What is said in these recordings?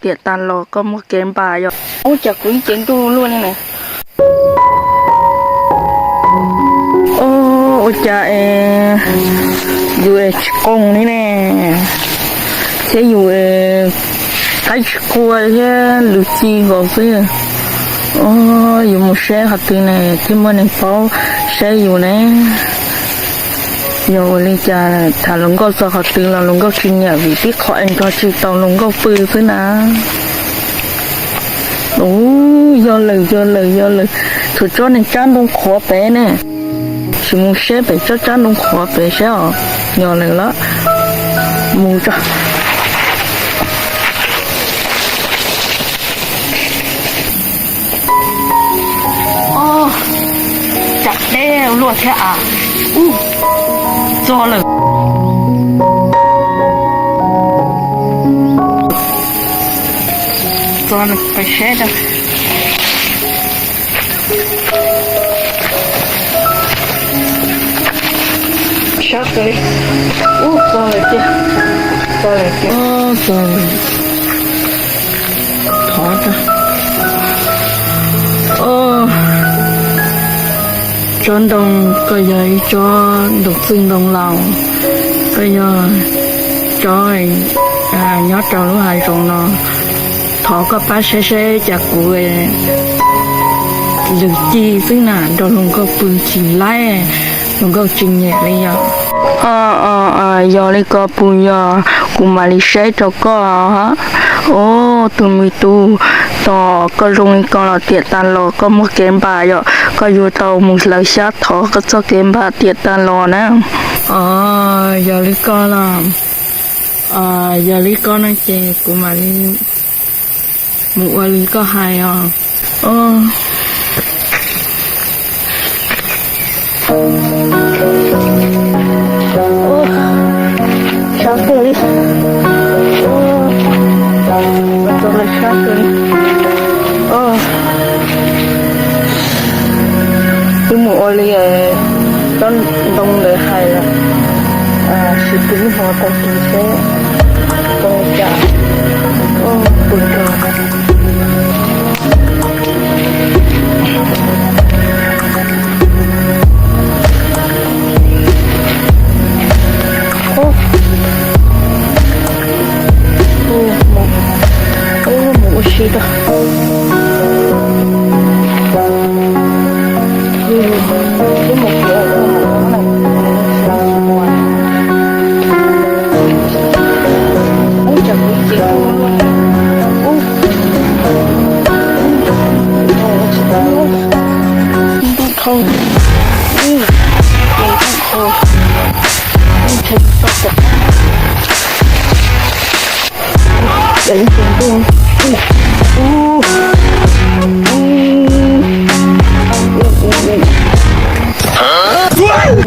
tiam tas los koj muaj kev npam yom. Ua cas kuv ib ce ntuj luaj li na. Ua cas es yus es tsis qoos li ne, thiab yus es qaib tsis qua thiab lwm ci nkaus xwb. Yus mus saib qhov twg ne thiaj muaj neeg paub saib yus ne. Yog ua li cas tham hluas nkauj txog qhov twg los hluas nkauj tsis nyiam vim tib qho es nrog tsis tau hluas nkauj pw xwb na. Ub, yog lawm, yog lawm, yog lawm. Tshuav tsob niag tsab ntoo qhuav pem ne. Sim mus saib pem tsob tsab ntoo qhuav pem saib os. Yog lawm los mus tso. Tsam deb luaj thiab a. Ub, txog lawm. Txog lawm, pais saib tso. Sab kawg li. Ub, txog lawm tiag. Txog lawm tiag. Thov tso. Tsob ntoo, koj yog ib tsob ntoo txwj ntoo laus, koj yog tsob nyob rau lub hav zoov no. Thov koj pab saib saib cas kuv lwm ci xwb na, nrog hluas nkauj pw tsis laib, hluas nkauj tsis nyiam li yom. Yog li ko puas yog? Kuv mam li saib rau koj. Ub, tus me tub, tos koj zoo li ko los tiam tas los koj muaj kev npam yom, koj yuav tau mus hlawv xyab thov koj txoj kev npam tiam tas los na. Yog li ko los, yog li ko no ces kuv mam li mus ua li koj hais os. Sab kawg li. Txog lawm, sab kawg li. Twb mus ua li tsob ntoo ntawd hais lawm, sim tig lub hmo tag kis seb zoo li cas. Pw nrog. Mus ua si rau.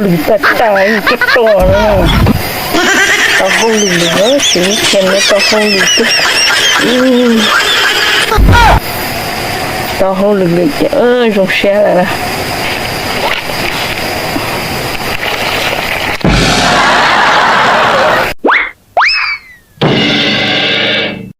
Lwm tas tas ib tug tuaj no. Tau hauj lwm lawm, tsis muaj chaw no tau hauj lwm twg. Tau hauj lwm lawm ces zoo siab lawm na.